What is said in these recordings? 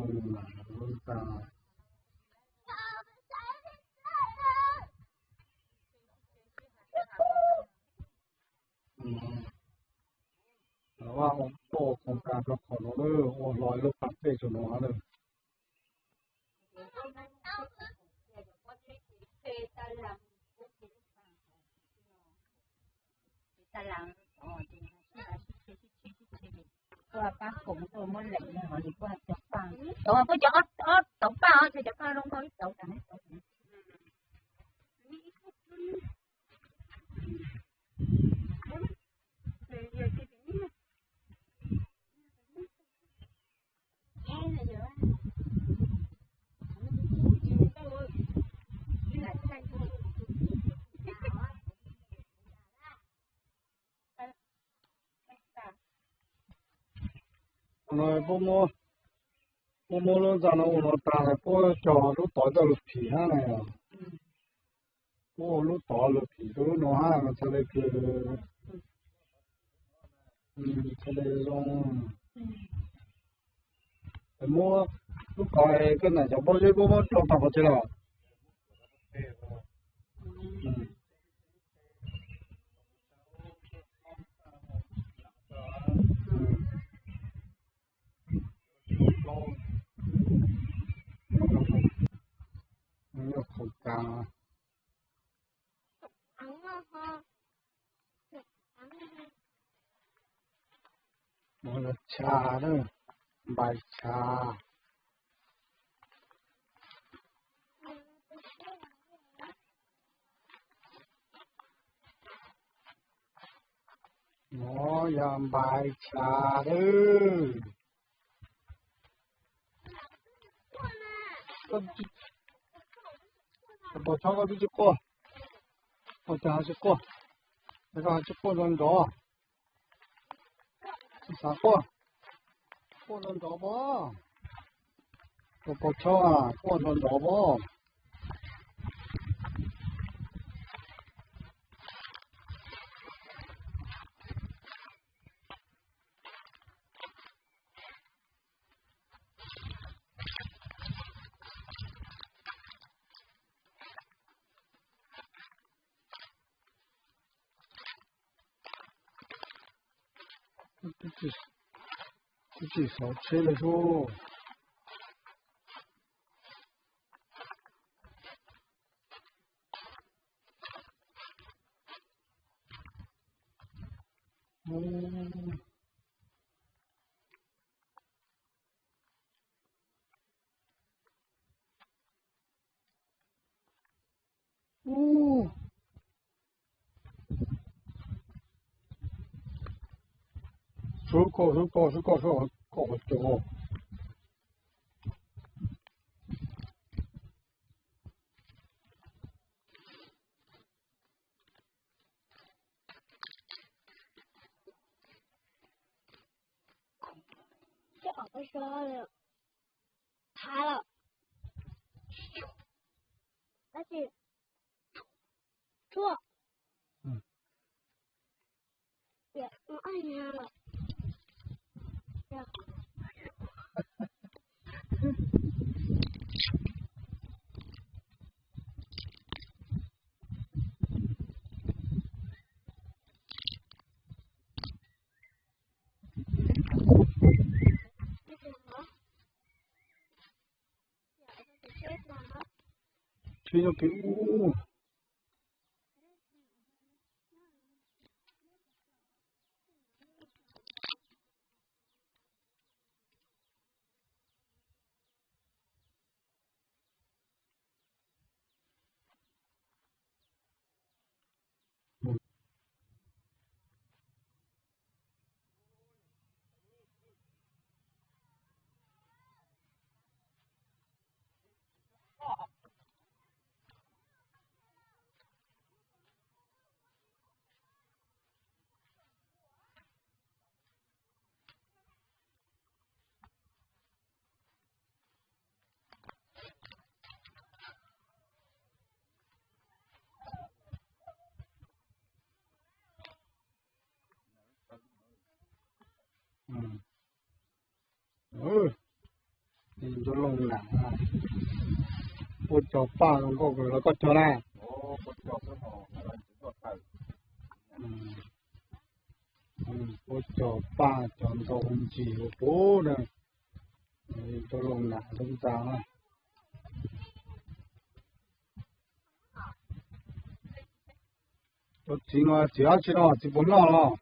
Ua tas. Ua khoom kas rau qhov no lawm, ua hlo ib lub pas dej rau no lawm. No puab muab, puab muab lub ntxa no ua no tas, puab cog lub tod coj lug phim hab na. Puab ua lub tod lug phim rau lub no hab, txhaj le, txhaj le zoo. Muab lub ko, koj nam cov pob zeb puab muab rau tau qhov twg los? Yog khoom kas. Mus lawv tshav na, npais tshav. Nov yog npais tshav lawm. Pog Tshob, koj twb tsis quaj, ua cas ho tsis quaj? Koj ho tsis quaj nrov nrov, tsis xav quaj, quaj nrov nrov pob. Pog Tshob, quaj nrov nrov pob. Twb tsis xauv tsheb lawm sub. Sub koj, sub koj, sub koj, sub koj, sub koj. Tsis yog kev ub. Puab cog paj zoo nkauj los koj cog na. Puab cog paj cog ntau ntsis huv puv na. Rau loo nam lub ntxa na. Cov txiv no txiv dab tsi no, txiv puas noj los?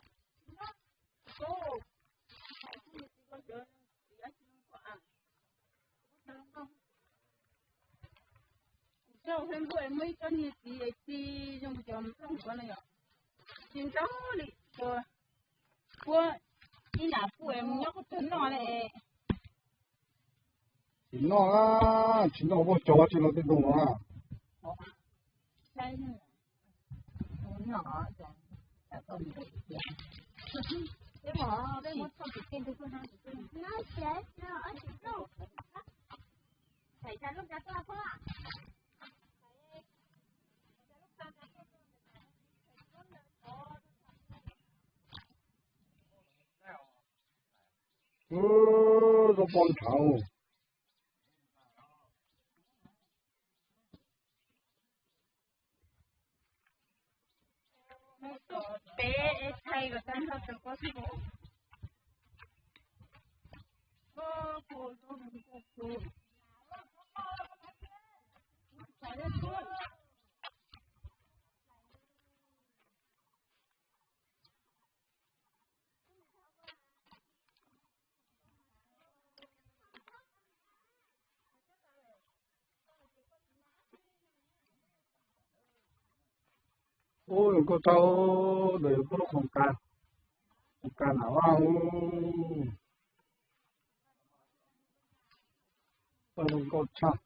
Tsis nrau li, puab ib nam puab mus nyob qhov twg noj li. Tsis noj, tsis noj, puab cog tsis noj tej ntoo no. Zaub pob ntshav. Ub, zoo nkauj tshaj, ntawm yus puab lub khoom kas, khoom kas nam vaj, zoo nkauj tshaj.